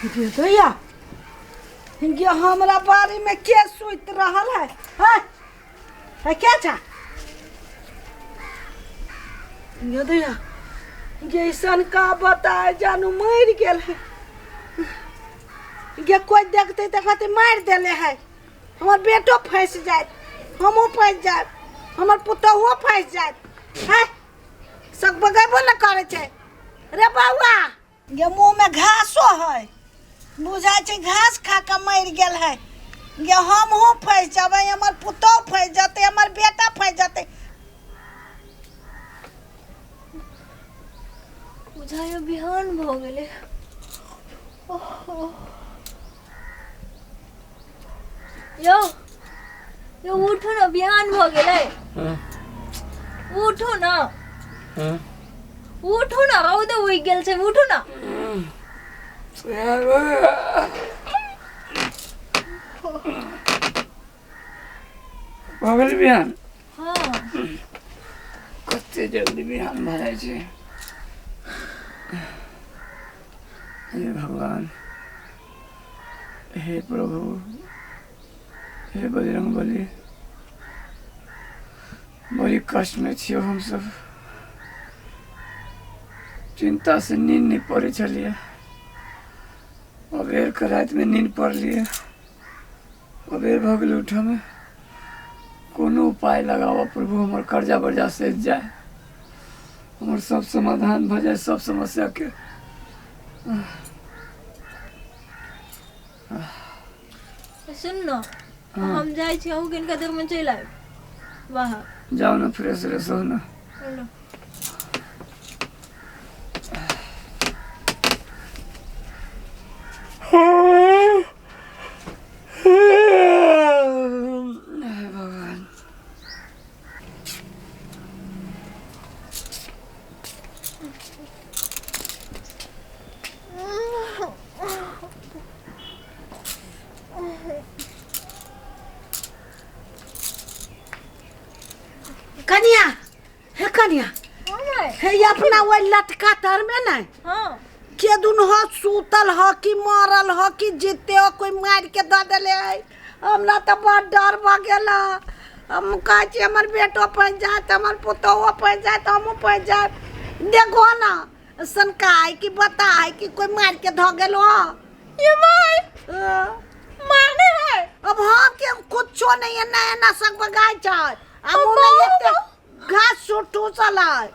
गे दैया गे, हमरा बाड़ी में के सुति रहल है? हैं है के छा गे दैया गे, ऐसन का बताए, जानू मरि गेल है गे। कोई देखते तऽ कहते मारि देले है। हमर बेटो फँसि जायत, हमहूँ फँसि जायब, हमर पुतोहुओ फँसि जायत। है सब बगेबो ने करै छै रे बौआ गे। मुँहमे घासो है, बुझाइ छै घास खा कऽ मरि गेल है गे। हमहूँ फँसि जेबै, हमर पुतोहु फँसि जेतै, हमर बेटा फँसि जेतै। बुझाइयो बिहान भऽ गेलै। ओहो यौ यौ, उठू ने, बिहान भऽ गेलै। हाँ, उठू ने। हाँ। उठू ने, रौद उगि गेल छै, उठू ने। भऽ गेल बिहान? हाँ। कते जल्दी बिहान भऽ जाइ छै। हे भगवान, हे प्रभु, हे बजरंग बली, बड़ी कष्टमे छियौ हमसभ। चिन्तासँ नींद नहि पड़ै छलियै, अबेर कऽ रातिमे नींद पड़लियै। अबेर भऽ गेलै उठऽमे। कोनो उपाय लगाबऽ प्रभु, हमर कर्जा वर्जा सधि जाय, हमर सब समाधान भऽ जाय सब समस्याके। सुन न। हाँ। हम जाइ छी, अहूँ किनका देर में चलि आयब बाहर। जाउ ने, फ्रेश व्रेश हो ने। चलू। हे भगवान। कनिया, हे कनिया। हाँ माय। हे, ई अपना ओहि लटका तर में ने के दुन हो सूतल हो कि मरल हो कि जीते हो, कोई मार के दऽ देले है। हमरा तऽ बड़ डर भऽ गेल है। हम कहै छी हमर बेटो फँसि जायत, हमर पुतोहुओ फँसि जायत, हमहूँ फँसि जायब। देखो ना, सनकाय कि बताय कि कोई मार के धऽ गेल हो। ये my, मारने है? अब हम के कुछो नहीं है ना, एना सब बगाय छै। हम नहीं एते घास ठूसल है।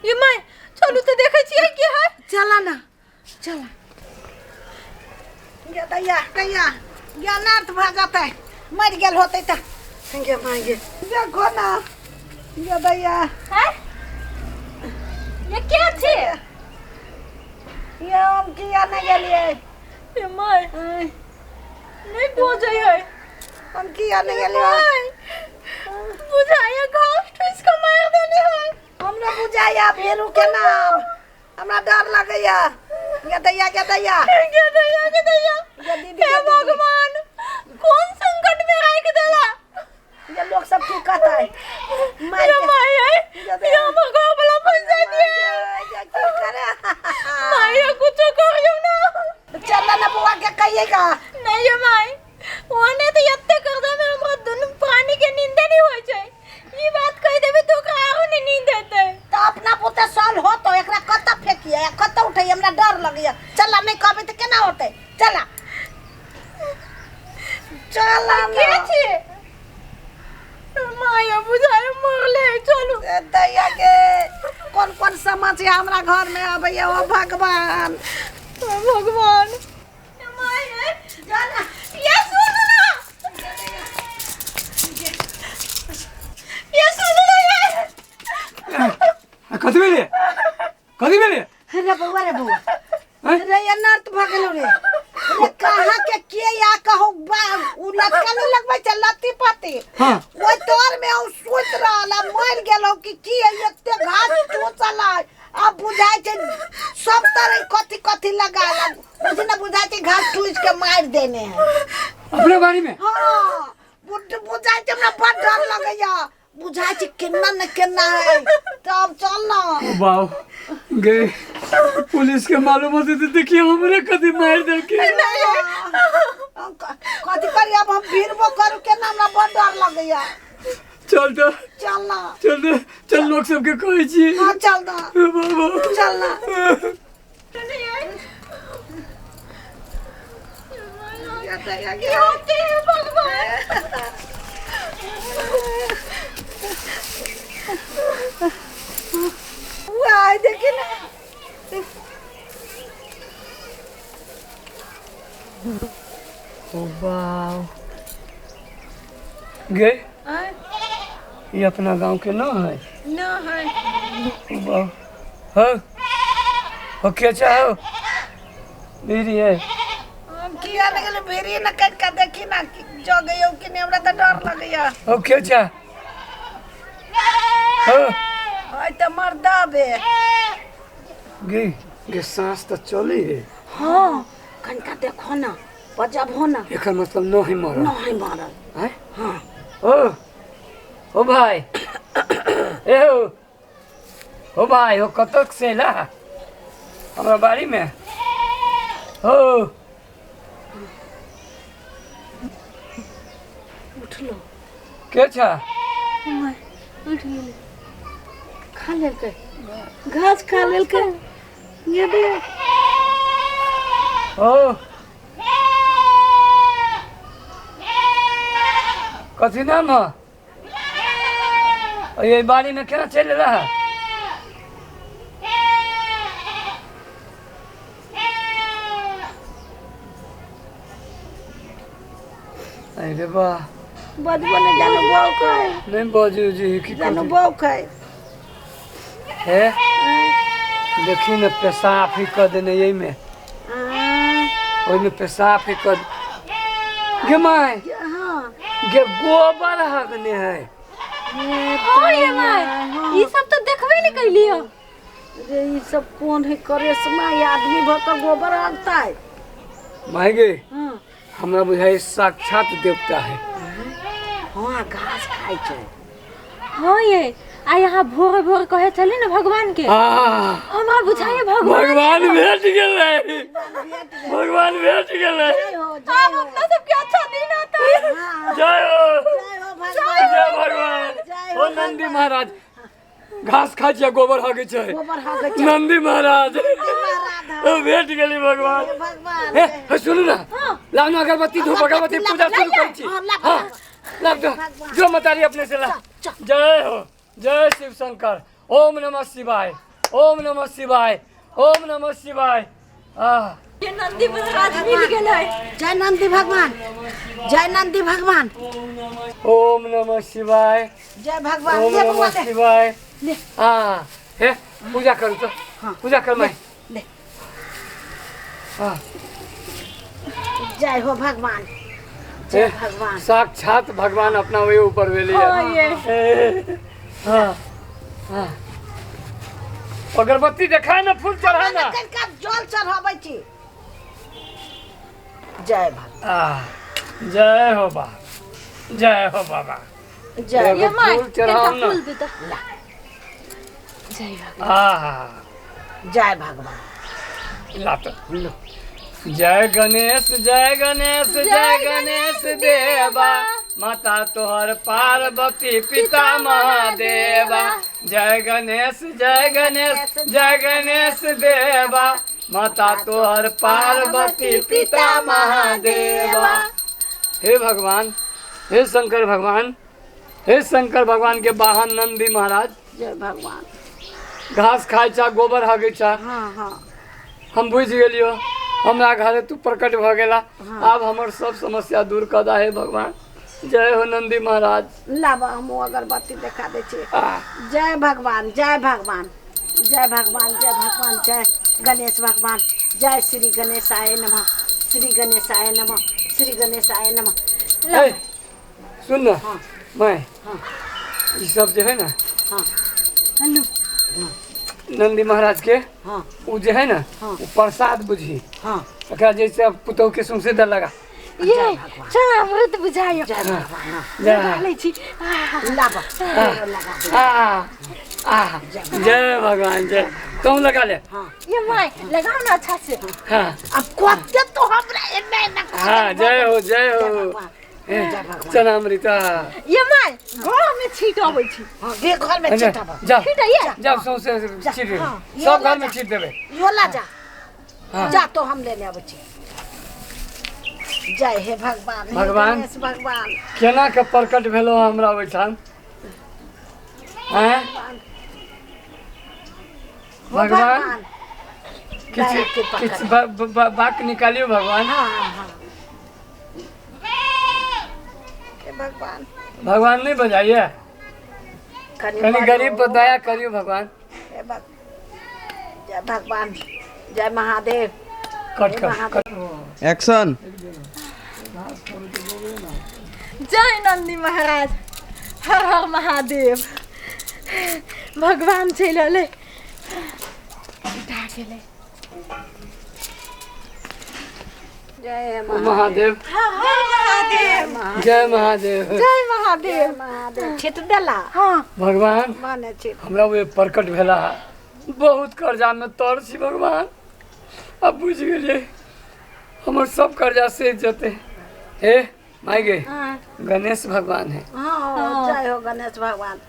ये my, चलू तऽ देखै छियै की है। चला ना, चला गे दैया, दैया गे, अनर्थ भऽ जेतै, मरि गेल होतै तऽ। गे माय गे, देखो ना गे दैया। हैं ये क्या छै? ये हम किया नहि गेलियै? ये my, नहीं बुझै है। हम किया नहि गेलियै? My, बुझाइया घास ठूस के मार देने है। हमरा बुझाइया भेलू के नाम, हमरा डर लगैया गे दैया, गे दैया। गे दैया, गे दैया। गे दीदी, हे गे दीदी। भगवान, कौन संकट में राख देला? ये लोग सब की कहतै? मार ये के my है, गे ये हमर घर वाला फंसा दिए। ये की करे? My, ये कुछो करियो ना। चल ना बुआ के कहिएगा। नहीं ये my, वो नहीं तो एते कर्जा में हमरा दुनू प्राणी के नींदे नहीं होय छै। ई बात कहि देबे तो ओकरा आरो नहीं नींद हेतै। तऽ अपना पुते साल हो तो एकरा कतऽ फेकिए, कतऽ उठैए? हमरा डर लगैया। चल, नहि कहबै तऽ केना होतै? चल, चल। के छी my? बुझाय मरले, चलू। ए दैया के, कोन कोन समस्या हमरा घर में अबैया, ओ भगवान। ओ भगवान। My, ये सुन ना, ये सुन ना ये। कथी भेलै? कथी भेलै? रे बौआ, रे बौआ। हैं? रे अनर्थ भऽ गेलौ रे। रे कहाँ के के या कहू बा, उ लटका नहीं लगबै छै लत्ती पत्ती? हाँ। ओहि तर में उ सुति रहल आ मरि गेलौ कि की है? एते घास चूसल है, आब बुझाइ छै सब तरह कथी कथी लगा बुझी ने, बुझाइ छै घास ठूस के मारि देने है। अपने बाड़ी में? हाँ, बुझाइ छै। हमरा बड़ डर लगैया। बुझाइ छै केना ने केना है तब चल ना। ओ बाप गे, पुलिस के मालूम होते तो देखिए हमरे कदी मार देलके। हम कथी करी अब, हम भिड़बो करू केना, हमरा बड़ डर लगैया। चल तो। चल ना। चल तो, चल लोग सबके कहै छी। हाँ चल ना। ओ बाबा। चल ना। की होते है भगवान? आइ देखी ना। ओ बाप गे, ये अपना गांव के न है? न है। ओ बाप, हाँ हो के चाहो मेरी है। किया लगल भेड़ी न काटि के देखी ना कि जगैयौ कि नहि, हमरा तऽ डर लगैया। हो के चाह हो आइ तऽ मर्दबे गे गे, सांस तो चली है। हाँ कनिका देखो ना, बजबहो ना। एकर मतलब न है मरल। नहि मरल। हैं? हाँ। ओ ओ भाई, ए हो ओ भाई, हो कतक से ला हमरा बाड़ी में हो। उठलो। के छा? उठ गेलै, खा लेलकै घास, खा लेलकै ये भी। ओ कथी नाम है? ये बाड़ी में केना चलि रहा है? अरे बा। बजबो ने, जानो बौक है। नहीं बाजू जी की। जानो बौक है। हे देखी ने, पेशाब ही कऽ देने यही में। ओहिमे पेशाब ही कऽ गे माय। हाँ। गे गोबर हगने है। हाँ ये माय, ई सब तो देखबे नहीं कैली हो। रे ई सब कौन है करेशमा? ये आदमी भर के गोबर हगता है। माय गे। हाँ। हमरा बुझाइ साक्षात देवता है। हाँ, घास खाइ छै। हाँ ये आ यहाँ भोरे भोरे कहे छली ने भगवान के। आ हमरा बुझाइए भगवान भगवान भेट गेलै, भगवान भेट गेलै। जय हो, जय अब हो। अपना सबके अच्छा दिन आता है। हाँ, जय हो। जय हो भगवान। जय भगवान। जय हो। ओ नंदी महाराज घास खाइ छै, गोबर हगै छै। गोबर हगै छै। नंदी महाराज। महाराज। ओ भेट गेली भगवान। हे भगवान। हे हे, सुनू ना, लाउ ना अगरबत्ती, धूप अगरबत्ती, पूजा शुरू करै छी। हाँ, ला। हाँ लाउ तो, जो मतारी अपने से ला। जय हो, जय शिव शंकर, ओम नमः शिवाय, ओम नमः शिवाय, ओम नमः शिवाय। आह। ये नंदी महाराज मिल गेलै। जय नंदी भगवान, जय नंदी भगवान। ओम नमः शिवाय। जय भगवान। ओम ले नमः बौआ, ले। शिवाय। ले। हाँ हे, पूजा करू तो। हाँ। पूजा कर मैं। ले। हाँ। जय हो भगवान, जय हे, भगवान। साक्षात भगवान अपना वही ऊपर भेली है। हाँ ये। हाँ हाँ, अगरबत्ती देखाय ना, फूल चढ़ा ना। कनिका जल चढ़ाबै छी। जय भगवान। आह, जय हो बाबा, जय हो बाबा। जय। ये माय, फूल चढ़ाओ कनिका ना। फूल दे। ला। जय भगवान। आह। जय भगवान। ला तो लो। जय गणेश, जय गणेश, जय गणेश देवा, माता तोहर पार्वती, पिता महादेवा। जय गणेश, जय गणेश, जय गणेश देवा, माता तोहर पार्वती, पिता महादेवा। हे भगवान, हे शंकर भगवान, हे शंकर भगवान के वाहन नंदी महाराज। जय भगवान। घास खाइ छा, गोबर हगै छा। हाँ हाँ। हम बुझि गेलियो, हमरा घरे तू प्रकट भऽ गेला। आब हमर सब समस्या दूर कऽ दा हे भगवान। जय हो नंदी महाराज। लाबा, हम अगरबत्ती देखा दै छी। आ, जय भगवान, जय भगवान, जय भगवान, जय भगवान, जय गणेश भगवान, जय श्री गणेशाय नमः, श्री गणेशाय नमः, श्री गणेशाय नमः। ए, सुन ना। हाँ। मैं हाँ। ई सब जे है ना, हाँ। हेलो। नंदी महाराज के हाँ। उ जे है ना, हाँ। उ प्रसाद बुझी। हाँ। एकरा जैसे पुतहु के सौंसे दे लगा। ये चल अमृत बुझाइयो। जय भगवान। जय। लगा लै छी। आह, लाब लगा दे। आ आ जय भगवान जय। तुम लगा ले। ये माय लगाओ ना अच्छा से। हाँ। अब कते तो हमरा एने एने हाँ जय हो जय हो। भगवान जय भगवान। चनामृता। ये my घर में छीट अबै छी। हाँ गे घर में छिटब। जाओ छीटैया। जाओ सौंसे छीट देबै। हाँ, सब घर में छीट देबै। यो ला जा। हाँ। जा तो हम लेने अबै छी। जय हे भगवान, हे भगवान। गणेश भगवान। केना के प्रकट भेलो हमरा ओहिठाम? आँय? हो भगवान किछु दया कृपा किछु करी। वाक्य निकालियौ भगवान। हाँ हाँ हाँ हे भगवान। भगवान नहीं बजाइए कनि कनि बड़ो। गरीब पर दया करियौ भगवान। हे जय भगवान जय महादेव। कट हे कर महादेव। कट। एक्शन। जय नंदी महाराज, हर हर महादेव। भगवान चलि अलै, उठा गेलै। जय महादेव। हर हर महादेव। जय महादेव। जय महादेव। महादेव। छिट देला। हाँ। भगवान माने छिट। हमरा ओहि प्रकट भेला बहुत कर्जा में तर छी भगवान। अब बुझि गेलियै हमर सब कर्जा से जेतै। हे माय गे गणेश भगवान है। हाँ जय हो गणेश भगवान।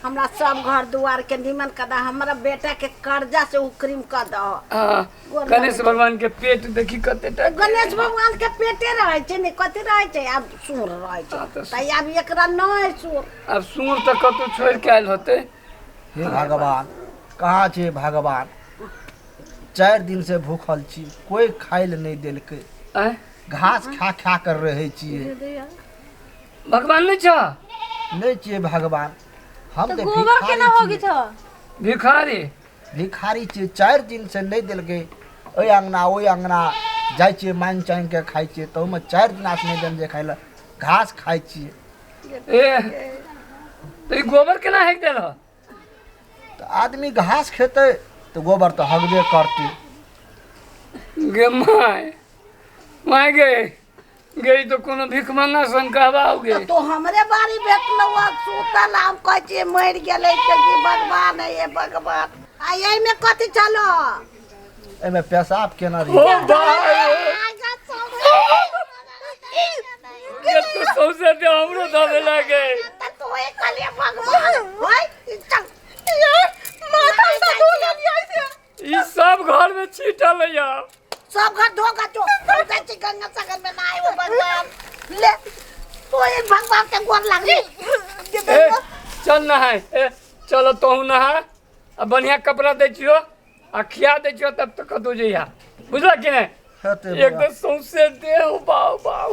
हमरा सब घर दुआर के निमन कर दह, हमरा बेटा के कर्जा से उक्रीम कर दह। हाँ, गणेश भगवान के पेट देखी कते टा। गणेश भगवान के पेटे रहै छै ने कथी रहै छै, आब सूर रहै छै। हाँ, तऽ तऽ आब एकरा नहि सूर। आब सूर तऽ कतौ छोड़ि के आयल होतै। हे भगवान कहाँ छै भगवान? 4 दिन से भूखल छी, कोई खाय ले नहीं देलकै। आँय? घास खा खा कर रहै छियै। भगवान नहीं छ? नहीं छियै भगवान। हम तऽ तऽ गोबर भिखारी केना हो छियै। गेल छ? भिखारी भिखारी छियै, 4 दिन से नहीं देलकै। ओहि अंगना ओहि अंगना जाइ छियै मांगि चांगि के खाइ छियै, तहूमे 4 दिना से नहीं देन जे खाइ लए, घास खाइ छियै। ए तऽ ई गोबर केना हेक देल? तऽ आदमी घास खेतै तऽ गोबर तऽ हगबे करतै। गे my my गे गे ई तो कोनो भिखमंगा सन कहबाओगे। तो हमरे बारी भेटलौ आ सुतल, हम कहै छियै मरि गेलै तऽ की भगवान है हे भगवान। आ एहिमे कथी छलो? एहिमे पेशाब केना ओ रही? भाई गे तो सौंसे दे हमरो धबे लागे। तऽ तोहे कहलियै भगवान ओइ चल। माथा से धो लेलियै से। ई सब घर में छीटल है। सब घर धो के जो जाइ छी गंगा सागर में नहाय हो भगवान। ले तो ये भगवान के गोर लागली। ए चल नहाय, ए चलो तोहू नहा आ बढ़िया कपड़ा दै छियो आ खिया दै छियो तब तक कतौ जइहा, बुझल कि नहीं? हेतै एकदम सौंसे देह बाऊ बाऊ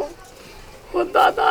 ओ दादा।